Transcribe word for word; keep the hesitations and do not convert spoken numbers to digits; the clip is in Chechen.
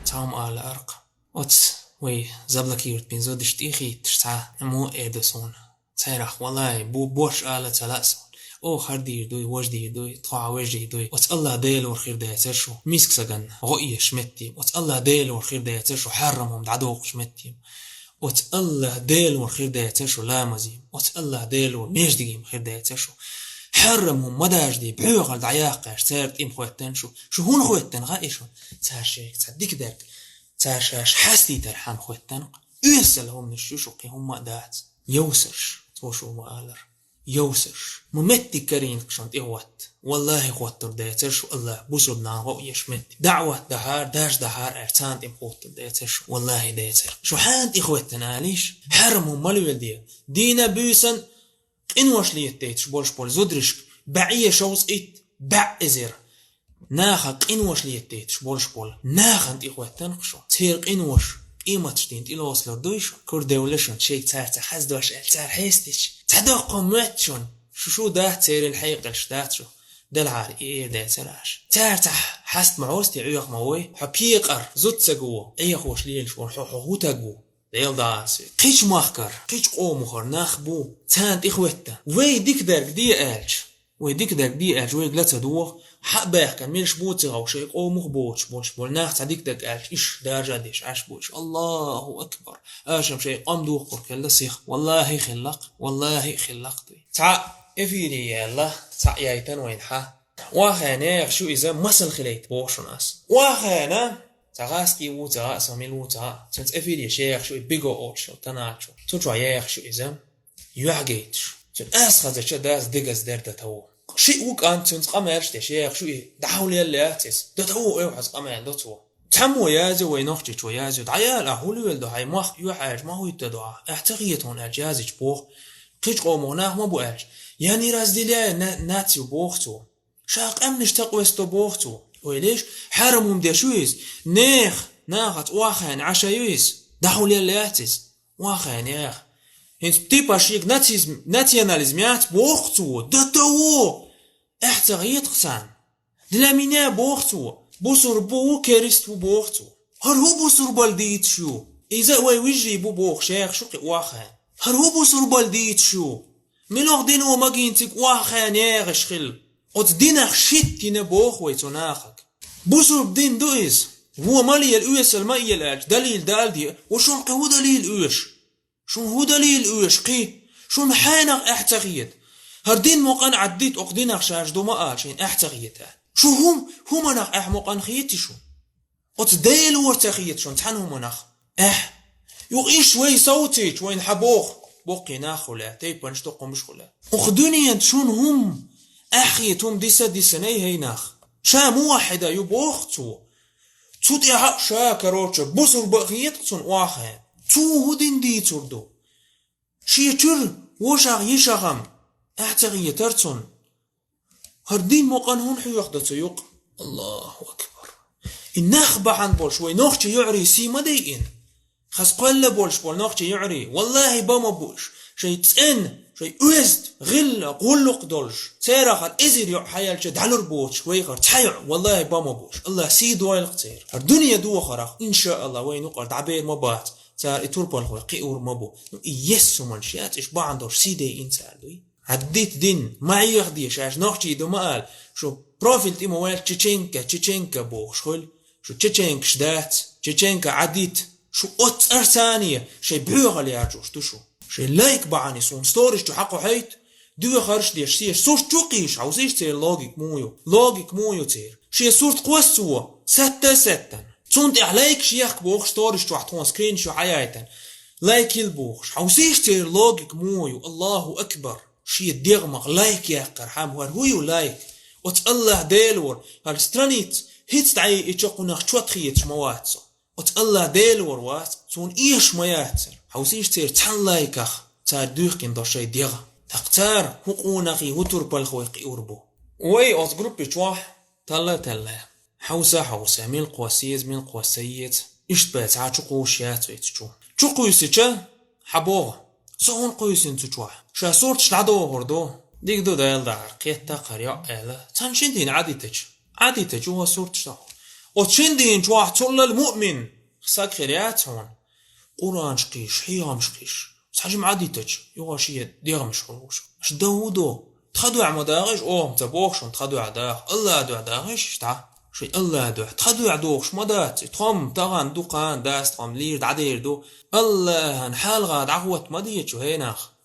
Цхьа хӀума ала аркъа. Оц вай заблокировать бинзо диш тӀехийташ цхьа мо эдо суна. Цайрах валай, бу бош ала ца лаъ суна. О, хар дийр дуй, вож дийр дуй, тхо а вож дийр дуй. Оц Аллах Делор хир дайцар шу, миск саганна, гӀо еш меттим. Оц Аллах Делор хир дайцар шу, хьаррам хӀума дӀадоккхуш меттим. Оц Аллах Делор хир дайцар шу, ламазим. Оц Аллах Делор междигим хир дайцар шу. Хьаррам хӀума ма дажди, бӀоьхал дӀаяккхаш, цар тӀим хоттан шу. Шу хӀун хоттан, хаьий шун? Цар шайга ца дикадарг. Цар шаьш хьастийтар хьан хоттан. Уьссал хӀумнаш шу, шу кхин хӀумма а дац. Йовсарш, цо шу ма алар. Йовсарш. Ма меттиг карийна шун тӀехватт. Валлахи, хоттур дайцар шу Аллах, бусурб нан гӀо еш метти. ДаӀват дахьар, даш дахьар, эр цан тӀим хоттур дайцар шу. Валлахи, дайцар. Шу хьан тӀехваттан алиш? Хьарам хӀума мала велде. Дийна буьйсан къинош леттайташ болуш болу зудришка баьӀе шовзткъа итт, баьӀ эзар. Наха къинош леттайташ болуш болу. Нахан тӀехветтанкъ шу. Церан къинош къематаш дийна тӀелоцлур дуй шу. Кур девлла шун, шайга цаьрца хьаздош аьлла, цара хьестича. Цхьа доккха моьтту шун. Шу шу дац, церан хьекъалш дац шу. Делахьара и эр децара аша. Цаьрца хьаст ма хьосте, Ӏоьха ма вой. Хьо пекъар, зуд ца го, Ӏехош лелаш вара хьо, хьо хӀу таг ву. Дела даци. Кхич махкара, кхич къомухара нах бу, царна тӀехветтан. Вай дика дерг де аьлча. Вай дика дерг де аьлча, вайга ла ца догӀу, хьа а баьхкан, милаш бу ца гӀов, шайн къомах боцуш болуш болу нах цхьа дика дерг аьлча, иш даржа деш Ӏаш бу иш. Аллаху акбар! Аша-м шайн къам духкур хилла сих. Валлахи, хиллакх, валлахи, хиллакх дуй. Цхьа эфире яьлла, цхьа яйтан вайна хьа. Охьа нехан шу иза масал хилийта боху шуна ас. Охьа Цхьа гӀаскхий ву, цхьа гӀа а, со мила ву, цхьа гӀа а. Цуьнца эфире шех шу и биго оцу шо, таначо. Цу чохь яхаш шу иза, юьхьа гайташ. Цуьнан ас хазача дас дегаз дер да таво. Шиъ ву кӀант, цуьнца къамелаш де шех шу и, дӀахьулъелла яц иза. Да таво, эвхьаз къамел до цо. Цхьаммо язйо вай нохчичо язйо, дӀаяла, ахь хӀули велдо, хьайн мохк юьхьаьржа ма хӀуьттадо ахь, ахь ца хетахьуна аьлча язйича боху. Кхечу къомах нах ма бу аьлча. Я не разделяй на-, нацию боху цо. Ша къаьмнаш ца къоьсто боху цо. Ойла еш, хьарам хӀума деш ю иза. Нех, нахаца охьа хьайна Ӏаша ю иза. ДӀахьулъелла яц иза. Охьа хьайна яха. ХӀинца типа шега нацизм, национализм яц боху цо. Да таво! Эхь ца гӀетах царна. Для меня боху цо. Бусурба ву, керист ву боху цо. ХӀара хӀу бусурбал дийцаш ю? Иза а вай вижий бу боху шех шу кхин охьа хьайна. ХӀара хӀу бусурбал дийцаш ю? Милох дино магийна цига охьа хьайна ягӀаш хила? Оцу динах шиттина боху вай цу нахага. Бусурба дин ду иза. Во ма лела, оьсал ма эла аьлча, далийла дала де. Ва шуна кхин хӀу далийла оьшу? Шуна хӀу далийла оьшу кхин? Шуна хьенах эхь ца хета? ХӀара дин мукъан Ӏаддит, окху динах шаьш ду ма ала, шайна эхь ца хета. Шу хӀум-, хӀуманах эхь мукъан хетий шу? Оцу Делора ца хета шуна цхьана хӀуманах эхь. Юха иштта вай совцийча, вайна хьан боху, боккхий нах хуьлу, тайпанаш дукхумаш хуьлу. Оха дуьнен шуна хӀума, эхь хета хӀума диса-дисанай хӀей нах. Ша муваххьида ю боху цо. Цу тӀехь а ша, короче, бусурба а хета цунна охьа хьайна. Цо хӀу дин дийцур ду? Шен чуьра вошах, йишах-м эхь ца хетара цунна. ХӀара дин мукъан хӀун хьоьху до цу юкъа? Аллаху акбар! И нах бахьана болуш вай нохчий йоӀарий сий ма дайина. Хаза кхоьлла болуш болу нохчий йоӀарий, валлахи, бан ма бу уьш. Шайн цӀена, шайн оьзда, гӀилла, гӀуллакх долуш, церахара эзар йоӀ хьаелча дӀалур боцуш вайхара цхьа йоӀ, валлахи, бан ма бу уьш. Аллах сий дойлакх церан. ХӀара дуьне дохарах, иншааллах, вайн юкъара дӀабер ма бац. Цара и турпалхой кхиор ма бу. Ну, и ессуман шаьц, иш бахьана долуш сий дайина цара дуй. Ӏаддит дин, ма Ӏехаде, шаьш нохчий ду ма ала, шу профиль тӀе ма ваьлла чеченка, чеченка бохуш хуьлу, шу чеченкаш дац, чеченка Ӏадит, шу оццу цӀарцане шайн бӀоьхал яржош ду шу. Шайн лайк бахьане суна сторис чу хьакхо хьайта, доьхарш а деш, сеш сурт чу кхийша, хьовсийша церан логик муха ю, логик муха ю церан. Шен сурт кхосса цо, сатта а саттана. Цунна тӀехь лайкаш ехка бохуш сторис чохь тхуна скриншот хьаяйтана. Лайк йила бохуш. Хьовсийша церан логик муха ю, Аллаху акбар. Шен дегӀмах лайк яккхар хьан, хӀара хӀу ю лайк? Оцу Аллах Делора, хӀара страница, хӀинца дӀайиъча кхунах чот хеташ ма вац со. Оцу Аллах Делора вац, цунна эш ма яцара. Хьовсийша церан цхьана лайках, цара дуьхкина до шайн дегӀ. ТӀаккха цара хӀу къонахий, хӀу турпалхой кхиор бу. Вай оцу группи чохь талла а талла. Хьовса а хьовса, мила кхосса еза, мила кхосса ца еза. Иштта бен цхьа чу кхуьйсуш яц вай цу чу. Чу кхуьйсича, хьан боху? Со хӀунда кхуьйсина цу чохь? Ша сурташ дӀадохур ду. Дика ду, Дала дахьар, кхетта а кхара йоӀ аьлла. Цхьана шина дийна Ӏадитача. Ӏадитача вон сурташ дохур. Оцу шина дийнахь чохь цуллал муъмин саг хир яц хьуна. Къуръанаш кхийсаш, хьехамаш кхийсаш. Цхьа жимма Ӏадитача, юха шен дегӀамаш хуьлуш. Аша дан хӀун до? Тхан дуьхьа ма дахийша, оха ца боху шуна тхан дуьхьа даха. АллахӀан дуьхьа дахийша иштта. Шайн АллахӀан дуьхьа. Тхан дуьхьа дохуш ма дац. Тхо-м тахана ду, кхана дац, тхо-м лийр дӀадер ду. АллахӀан хьалха дӀахӀотта ма деза хьо, хӀей нах.